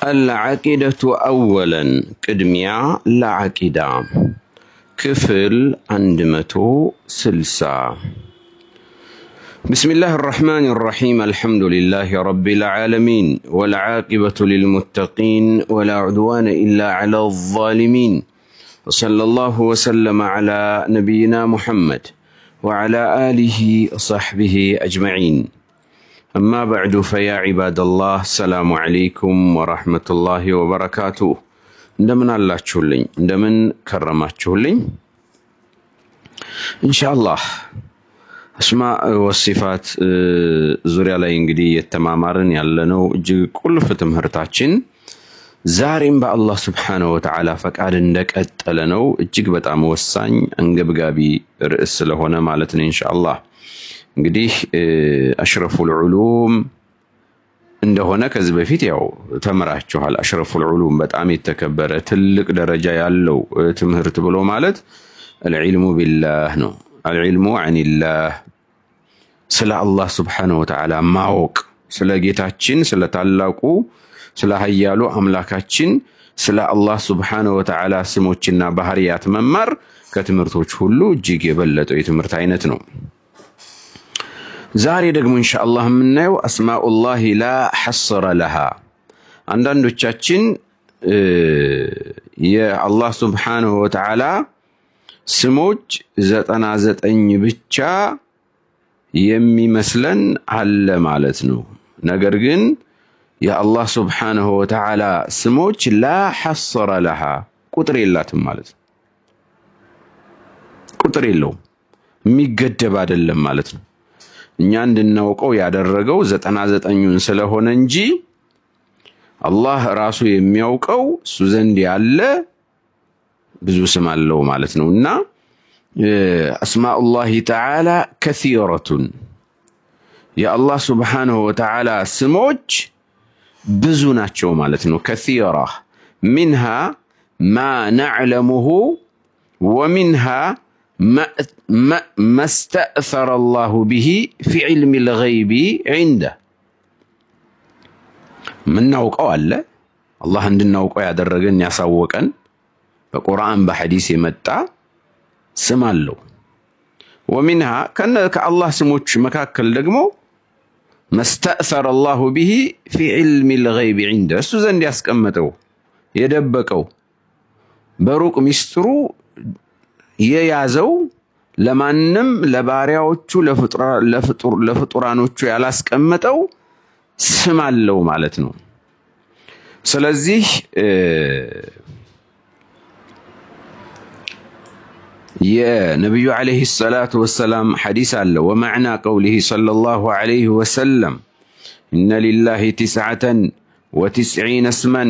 العقيدة أولا ቅድሚያ ለዓቂዳ ክፍል 160። بسم الله الرحمن الرحيم، الحمد لله رب العالمين، والعاقبة للمتقين، ولا عدوان إلا على الظالمين، وصلى الله وسلم على نبينا محمد وعلى آله وصحبه أجمعين. أما بعد، فيا عباد الله، السلام عليكم ورحمة الله وبركاته። እንደምን አላችሁልኝ? እንደምን ከረማችሁልኝ? ኢንሻአላህ أسماء وصفات ዙሪያ ላይ እንግዲህ የተማማርን ያለነው እጅግ ቁልፍ ትምህርታችን ዛሬም በአላህ سبحانه وتعالى ፈቃድ እንደቀጠለ ነው። እጅግ በጣም ወሳኝ አንገብጋቢ ርዕስ ስለሆነ ማለት ነው። ኢንሻአላህ እንግዲህ أشرف العلوم እንደሆነ ከዚህ በፊት ያው ተምራችኋል። أشرف العلوم በጣም የተከበረ ትልቅ ደረጃ ያለው ትምህርት ብሎ ማለት العلم بالله ነው። العلم عن الله፣ ስለ አላህ سبحانه وتعالى ማወቅ፣ ስለ ጌታችን፣ ስለ ታላቁ፣ ስለ ሀያሉ አምላካችን ስለ አላህ سبحانه وتعالى ስሞችና ባህሪያት መማር ከትምህርቶች ሁሉ እጅግ የበለጠው የትምህርት አይነት ነው። ዛሬ ደግሞ ኢንሻአላህ የምናየው أسماء الله لا حصر لها። አንዳንዶቻችን የአላህ سبحانه وتعالى ስሞች 99 ብቻ የሚመስለን አለ ማለት ነው። ነገር ግን የአላህ سبحانه وتعالى ስሞች لا حصر لها፣ ቁጥር የላትም ማለት ነው። ቁጥር የለውም፣ የሚገደብ አይደለም ማለት ነው። እኛ እንድናውቀው ያደረገው 99ኙን ስለሆነ እንጂ አላህ ራሱ የሚያውቀው እሱ ዘንድ ያለ ብዙ ስም አለው ማለት ነው። እና أسماء الله تعالى كثيرة፣ የአላህ سبحانه وتعالى ስሞች ብዙ ናቸው ማለት ነው። كثيرة، منها ما نعلمه ومنها ما استأثر الله به في علم الغيب عنده። ምናውቀው አለ፣ አላህ እንድናውቀው ያደረገን፣ ያሳወቀን፣ በቁርአን በሐዲስ የመጣ ስም አለው። ومنها ከአላህ ስሞች መካከል ደግሞ ما استأثر الله به في علم الغيب عنده፣ እሱ ዘንድ ያስቀመጠው፣ የደበቀው፣ በሩቅ ሚስጥሩ የያዘው፣ ለማንም ለባሪያዎቹ ለፍጡራኖቹ ያላስቀመጠው ስም አለው ማለት ነው። ስለዚህ የነቢዩ عليه الصلاة والسلام ሐዲስ አለ። ومعنى قوله صلى الله عليه وسلم: إن لله 99 اسما،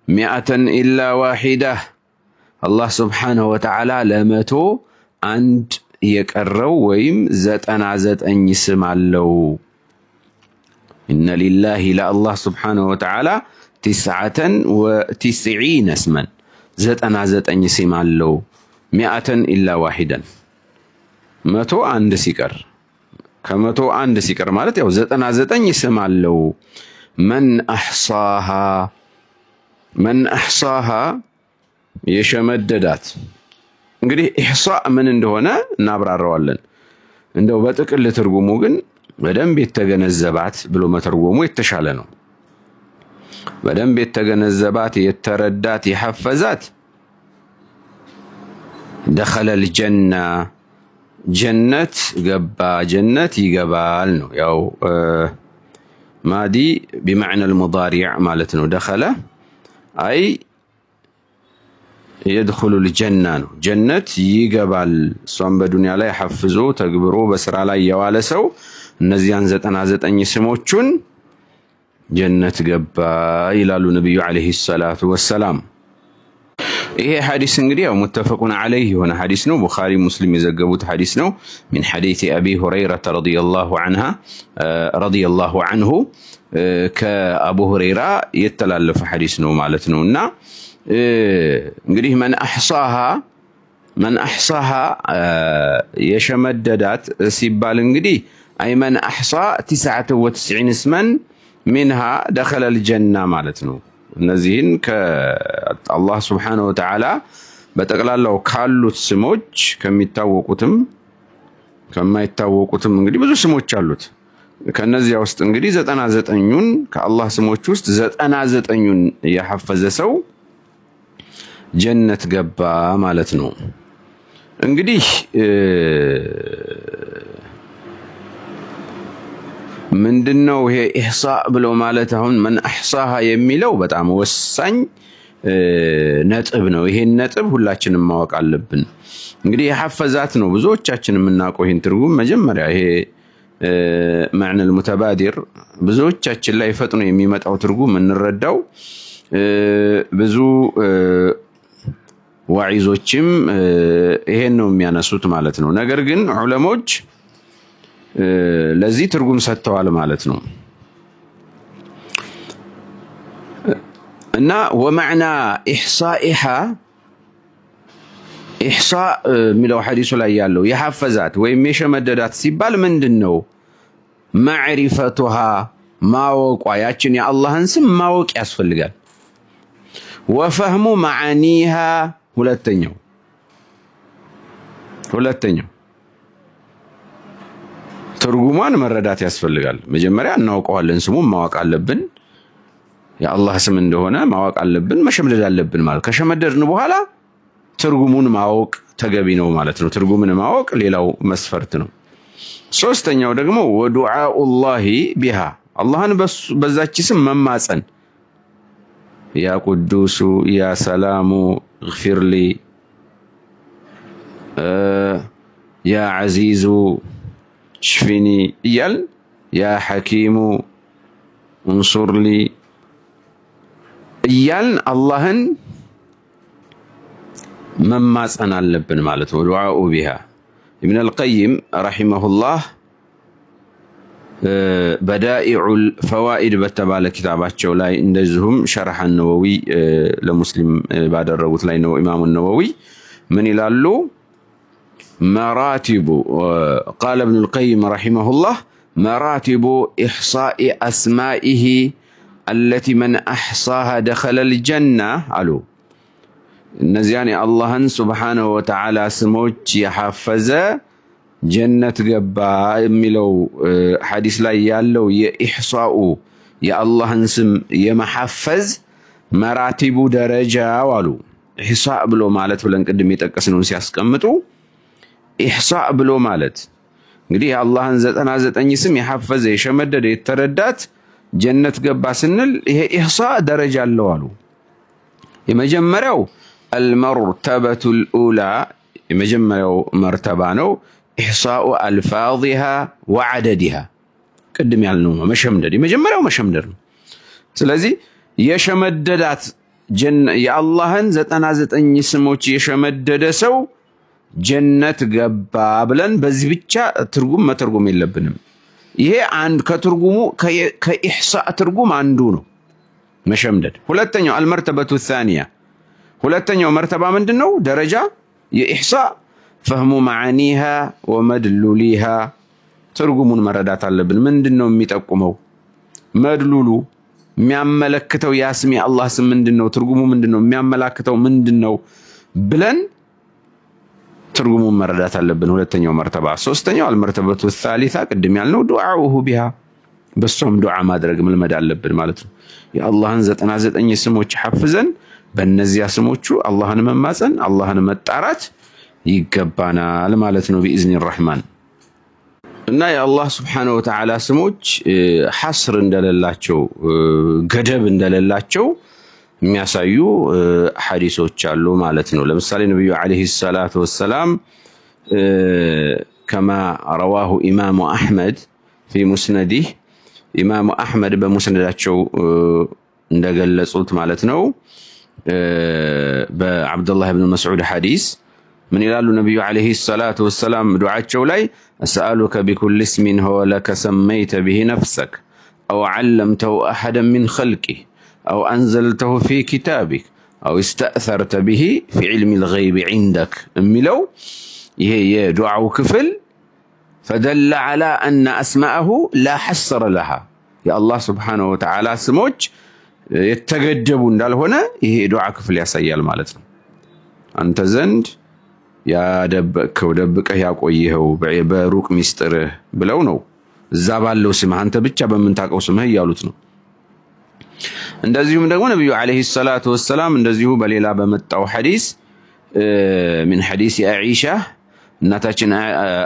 100 إلا واحدة። አላህ سبحانه وتعالى ለ100 አንድ የቀረው ወይም 99 ስም አለው። إن لله ለአላህ سبحانه وتعالى 99 اسما፣ 99 ስም አለው። 100 إلا واحدة፣ 100 አንድ ሲቀር፣ ከ100 አንድ ሲቀር ማለት ያው 99 ስም አለው። من أحصاها، من أحصاها የሸመደዳት። እንግዲህ إحصاء ምን እንደሆነ እናብራራዋለን። እንደው በጥቅል ትርጉሙ ግን በደንብ የተገነዘባት ብሎ መተርጎሙ የተሻለ ነው። በደንብ የተገነዘባት፣ የተረዳት፣ የሐፈዛት دخل الجنة ጀነት ገባ፣ ጀነት ይገባል ነው። ያው ماضي بمعنى المضارع ማለት ነው። دخل أي يدخل الجنة ነው። ጀነት ይገባል። እሷን በዱንያ ላይ ሐፍዞ ተግብሮ በስራ ላይ የዋለ ሰው እነዚያን 99 ስሞቹን ጀነት ገባ ይላሉ ነቢዩ عليه الصلاة والسلام። ይሄ ሐዲስ እንግዲህ ያው متفق عليه የሆነ ሐዲስ ነው። ቡኻሪ ሙስሊም የዘገቡት ሐዲስ ነው። من حديث أبي هريرة رضي الله عنه፣ ከአቡ ሁረይራ የተላለፈ ሐዲስ ነው ማለት ነው። እና እንግዲህ من أحصاها، من أحصاها የሸመደዳት ሲባል እንግዲህ أي من أحصى 99 اسما منها دخل الجنة ማለት ነው። እነዚህን ከአላህ ስብሓነሁ ወተዓላ በጠቅላላው ካሉት ስሞች ከሚታወቁትም ከማይታወቁትም እንግዲህ ብዙ ስሞች አሉት። ከነዚያ ውስጥ እንግዲህ 99ኙን ከአላህ ስሞች ውስጥ 99ኙን የሐፈዘ ሰው ጀነት ገባ ማለት ነው። እንግዲህ ምንድነው ይሄ ኢሕሳእ ብሎ ማለት? አሁን መን አሕሳሃ የሚለው በጣም ወሳኝ ነጥብ ነው። ይሄን ነጥብ ሁላችንም ማወቅ አለብን። እንግዲህ የሐፈዛት ነው ብዙዎቻችን የምናውቀው ይሄን ትርጉም። መጀመሪያ ይሄ መዕነል ሙተባዲር ብዙዎቻችን ላይ ፈጥኖ የሚመጣው ትርጉም የምንረዳው፣ ብዙ ዋዒዞችም ይሄን ነው የሚያነሱት ማለት ነው። ነገር ግን ዑለሞች ለዚህ ትርጉም ሰጥተዋል ማለት ነው። እና ወመዕና ኢሕሳኢሃ፣ ኢሕሳእ የሚለው ሐዲሱ ላይ ያለው የሐፈዛት ወይም የሸመደዳት ሲባል ምንድን ነው? ማዕሪፈቱሃ ማወቋ፣ ያችን የአላህን ስም ማወቅ ያስፈልጋል። ወፈህሙ መዓኒሃ ሁለተኛው ትርጉሟን መረዳት ያስፈልጋል። መጀመሪያ እናውቀዋለን፣ ስሙን ማወቅ አለብን። የአላህ ስም እንደሆነ ማወቅ አለብን፣ መሸምደድ አለብን ማለት። ከሸመደድን በኋላ ትርጉሙን ማወቅ ተገቢ ነው ማለት ነው። ትርጉምን ማወቅ ሌላው መስፈርት ነው። ሶስተኛው ደግሞ ወዱዓኡላሂ ቢሃ፣ አላህን በዛች ስም መማፀን፣ ያ ቁዱሱ፣ ያ ሰላሙ እግፊርሊ፣ ያ ዐዚዙ ሽፊኒ እያልን፣ ያ ሐኪሙ እንሱርሊ እያልን አላህን መማፀን አለብን ማለት ነው። ዱዓኡ ቢሃ። ኢብን አልቀይም ረሒመሁላህ በዳኢዑል ፈዋኢድ በተባለ ኪታባቸው ላይ፣ እንደዚሁም ሸርሐ ነወዊ ለሙስሊም ባደረጉት ላይ ነው፣ ኢማሙ ነወዊ ምን ይላሉ? መራቲቡ፣ ቃለ ኢብኑ ልቀይም ረሒመሁላህ፣ መራቲቡ ኢሕሳኢ አስማኢሂ አለቲ መን አሕሳሃ ደኸለ ልጀና አሉ። እነዚያን የአላህን ሱብሓነሁ ወተዓላ ስሞች የሐፈዘ ጀነት ገባ የሚለው ሐዲስ ላይ ያለው የኢሕሳኡ፣ የአላህን ስም የመሐፈዝ መራቲቡ ደረጃው አሉ። ኢሕሳእ ብሎ ማለት ብለን ቅድም የጠቀስነውን ሲያስቀምጡ፣ ኢሕሳእ ብሎ ማለት እንግዲህ የአላህን 99 ስም የሐፈዘ፣ የሸመደደ፣ የተረዳት ጀነት ገባ ስንል ይሄ ኢሕሳእ ደረጃ አለው አሉ። የመጀመሪያው አልመርተበቱ ልኡላ፣ የመጀመሪያው መርተባ ነው። ኢሕሳኡ አልፋዚሃ ወዐደዲሃ፣ ቅድም ያልነው መሸምደድ፣ የመጀመሪያው መሸምደድ ነው። ስለዚህ የሸመደዳት፣ የአላህን 99 ስሞች የሸመደደ ሰው ጀነት ገባ ብለን በዚህ ብቻ ትርጉም መተርጎም የለብንም። ይሄ አንድ ከትርጉሙ፣ ከኢሕሳእ ትርጉም አንዱ ነው መሸምደድ። ሁለተኛው አልመርተበቱ ታኒያ፣ ሁለተኛው መርተባ ምንድን ነው? ደረጃ የኢሕሳእ ፈህሙ መዓኒሃ ወመድሉሊሃ፣ ትርጉሙን መረዳት አለብን። ምንድን ነው የሚጠቁመው? መድሉሉ የሚያመለክተው ያ ስም፣ የአላህ ስም ምንድን ነው? ትርጉሙ ምንድን ነው? የሚያመላክተው ምንድን ነው ብለን ትርጉሙን መረዳት አለብን። ሁለተኛው መርተባ። ሶስተኛው አልመርተበቱ ታሊታ፣ ቅድም ያልነው ዱዓኡሁ ቢሃ፣ በሷም ዱዓ ማድረግ መልመድ አለብን ማለት ነው። የአላህን 99 ስሞች ሐፍዘን በእነዚያ ስሞቹ አላህን መማፀን፣ አላህን መጣራት ይገባናል ማለት ነው ቢኢዝኒ ረሕማን። እና የአላህ ስብሓነሁ ወተዓላ ስሞች ሐስር እንደሌላቸው፣ ገደብ እንደሌላቸው የሚያሳዩ ሐዲሶች አሉ ማለት ነው። ለምሳሌ ነቢዩ ዓለይሂ ሰላቱ ወሰላም ከማ ረዋሁ ኢማሙ አሕመድ ፊ ሙስነዲህ፣ ኢማሙ አሕመድ በሙስነዳቸው እንደገለጹት ማለት ነው፣ በዓብዱላህ ብን መስዑድ ሐዲስ ምን ይላሉ? ነቢዩ ዓለይሂ ሰላቱ ወሰላም ዱዓቸው ላይ አስአሉከ ቢኩል እስሚን ሁወ ለከ ሰመይተ ብሂ ነፍሰክ አው ዓለምተሁ አሐደን ሚን ኸልቂህ አው አንዘልተሁ ፊ ኪታቢክ አው እስተእሰርተ ብሂ ፊ ዕልሚ ልገይብ ዒንደክ የሚለው ይሄ የዱዓው ክፍል ፈደለ ዐላ አነ አስማአሁ ላ ሐስረ ለሃ፣ የአላህ ስብሓነሁ ወተዓላ ስሞች የተገደቡ እንዳልሆነ ይሄ የዱዓ ክፍል ያሳያል ማለት ነው። አንተ ዘንድ ያደበቅከው ደብቀህ ያቆየኸው በሩቅ ሚስጥርህ ብለው ነው እዛ ባለው ስምህ አንተ ብቻ በምንታውቀው ስምህ እያሉት ነው። እንደዚሁም ደግሞ ነቢዩ ዓለይሂ ሰላቱ ወሰላም እንደዚሁ በሌላ በመጣው ሐዲስ من حديث عائشة እናታችን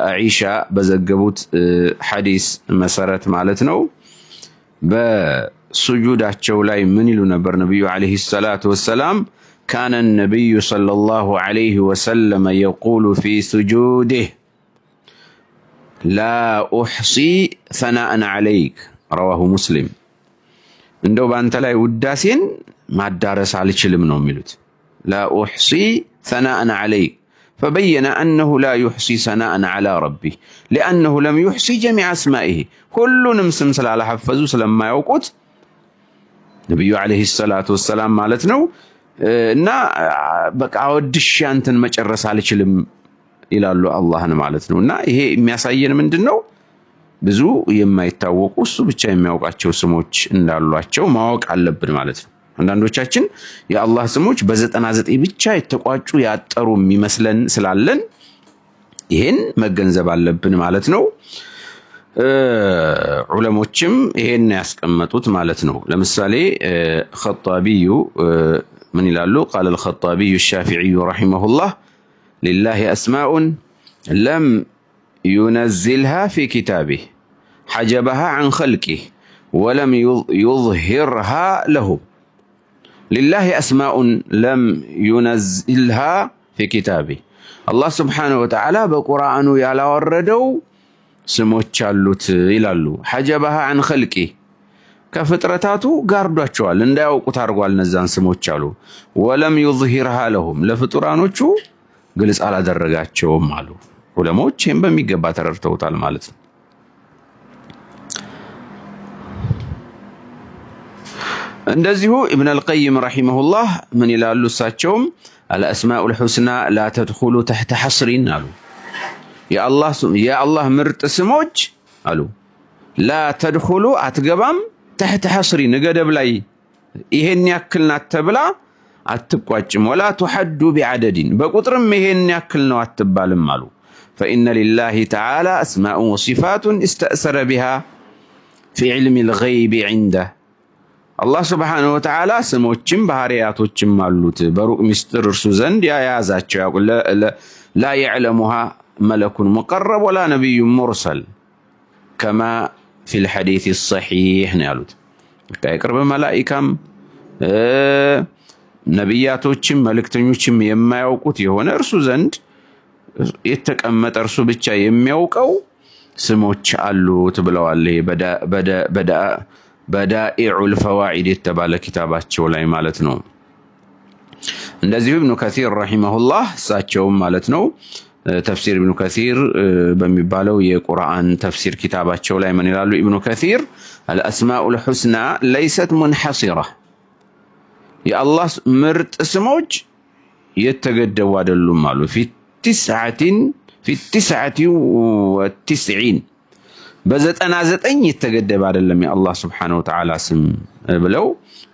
አዒሻ በዘገቡት ሐዲስ መሰረት ማለት ነው በሱጁዳቸው ላይ ምን ይሉ ነበር ነቢዩ ዓለይሂ ሰላቱ ወሰላም? كان النبي صلى الله عليه وسلم يقول في سجوده لا أحصي ثناء عليك رواه مسلم። እንደው በአንተ ላይ ውዳሴን ማዳረስ አልችልም ነው የሚሉት። لا أحصي ثناء عليك فبين أنه لا يحصي ثناء على ربه لأنه لم يحص جميع أسمائه ሁሉንም ስም ስላልሐፈዙ ስለማያውቁት ነቢዩ ዓለይሂ ሰላቱ ወሰላም ማለት ነው። እና በቃ አወድሼ አንተን መጨረስ አልችልም ይላሉ አላህን ማለት ነው። እና ይሄ የሚያሳየን ምንድን ነው? ብዙ የማይታወቁ እሱ ብቻ የሚያውቃቸው ስሞች እንዳሏቸው ማወቅ አለብን ማለት ነው። አንዳንዶቻችን የአላህ ስሞች በ99 ብቻ የተቋጩ ያጠሩ የሚመስለን ስላለን ይሄን መገንዘብ አለብን ማለት ነው። ዑለሞችም ይሄን ያስቀመጡት ማለት ነው። ለምሳሌ ኸጣቢዩ ምን ይላሉ? قال الخطابي الشافعي رحمه الله لله أسماء لم ينزلها في كتابه حجبها عن خلقه ولم يظهرها له لله أسماء لم ينزلها في كتابه አላህ ስብሓነሁ ወተዓላ በቁርአኑ ያላወረደው ስሞች አሉት ይላሉ። حجبها عن خلقه ከፍጥረታቱ ጋርዷቸዋል፣ እንዳያውቁት አድርጓል እነዛን ስሞች አሉ። ولم يظهرها لهم ለፍጡራኖቹ ግልጽ አላደረጋቸውም አሉ። ዑለሞች ይህም በሚገባ ተረድተውታል ማለት ነው። እንደዚሁ ኢብን አልቀይም ረሂመሁላህ ምን ይላሉ? እሳቸውም አልአስማኡል ሑስና ላ ተድኹሉ ተሕተ ሐስሪን አሉ። የአላህ ምርጥ ስሞች አሉ ላ ተድኹሉ አትገባም፣ ተሕተ ሐስሪን ገደብ ላይ ይሄን ያክል ናት ተብላ አትቋጭም። ወላ ቱሐዱ ቢዐደዲን በቁጥርም ይሄን ያክል ነው አትባልም አሉ። ፈኢነ ሊላሂ ተዓላ አስማኡን ወሲፋቱን እስተእሰረ ቢሃ ፊ ዕልሚ ልገይቢ ዒንደህ አላህ ስብሓነሁ ወተዓላ ስሞችም ባህሪያቶችም አሉት በሩቅ ምስጢር እርሱ ዘንድ የያዛቸው ላ የዕለሙሃ መለኩን ሙቀረብ ወላ ነቢዩን ሙርሰል ከማ ፊል ሐዲስ ሰሒሕ ነው ያሉት። የቅርብ መላኢካም ነቢያቶችም መልእክተኞችም የማያውቁት የሆነ እርሱ ዘንድ የተቀመጠ እርሱ ብቻ የሚያውቀው ስሞች አሉት ብለዋል። ይሄ በዳኢዑል ፈዋዒድ የተባለ ኪታባቸው ላይ ማለት ነው። እንደዚሁ ኢብኑ ከሲር ረሂመሁላህ እሳቸውም ማለት ነው ተፍሲር ኢብኑ ከሲር በሚባለው የቁርአን ተፍሲር ኪታባቸው ላይ ምን ይላሉ? ኢብኑ ከሲር አልአስማኡል ሑስና ለይሰት ሙንሐሲራ የአላህ ምርጥ ስሞች የተገደቡ አይደሉም አሉ። ፊ ቲስዓቲ ወቲስዒን በ99 የተገደበ አይደለም የአላህ ስብሓነሁ ወተዓላ ስም ብለው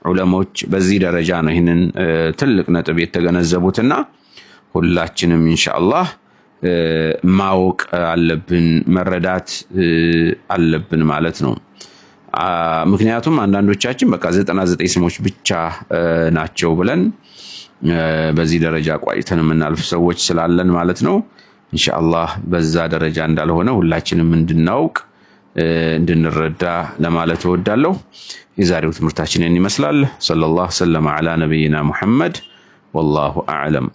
ዑለሞች በዚህ ደረጃ ነው ይህንን ትልቅ ነጥብ የተገነዘቡትና ሁላችንም ኢንሻአላህ ማወቅ አለብን፣ መረዳት አለብን ማለት ነው። ምክንያቱም አንዳንዶቻችን በቃ 99 ስሞች ብቻ ናቸው ብለን በዚህ ደረጃ ቋጭተን የምናልፍ ሰዎች ስላለን ማለት ነው። ኢንሻአላህ በዛ ደረጃ እንዳልሆነ ሁላችንም እንድናውቅ እንድንረዳ ለማለት እወዳለሁ። የዛሬው ትምህርታችንን ይመስላል። ሰለላሁ ሰለመ ዐላ ነቢይና ሙሐመድ ወላሁ አዕለም።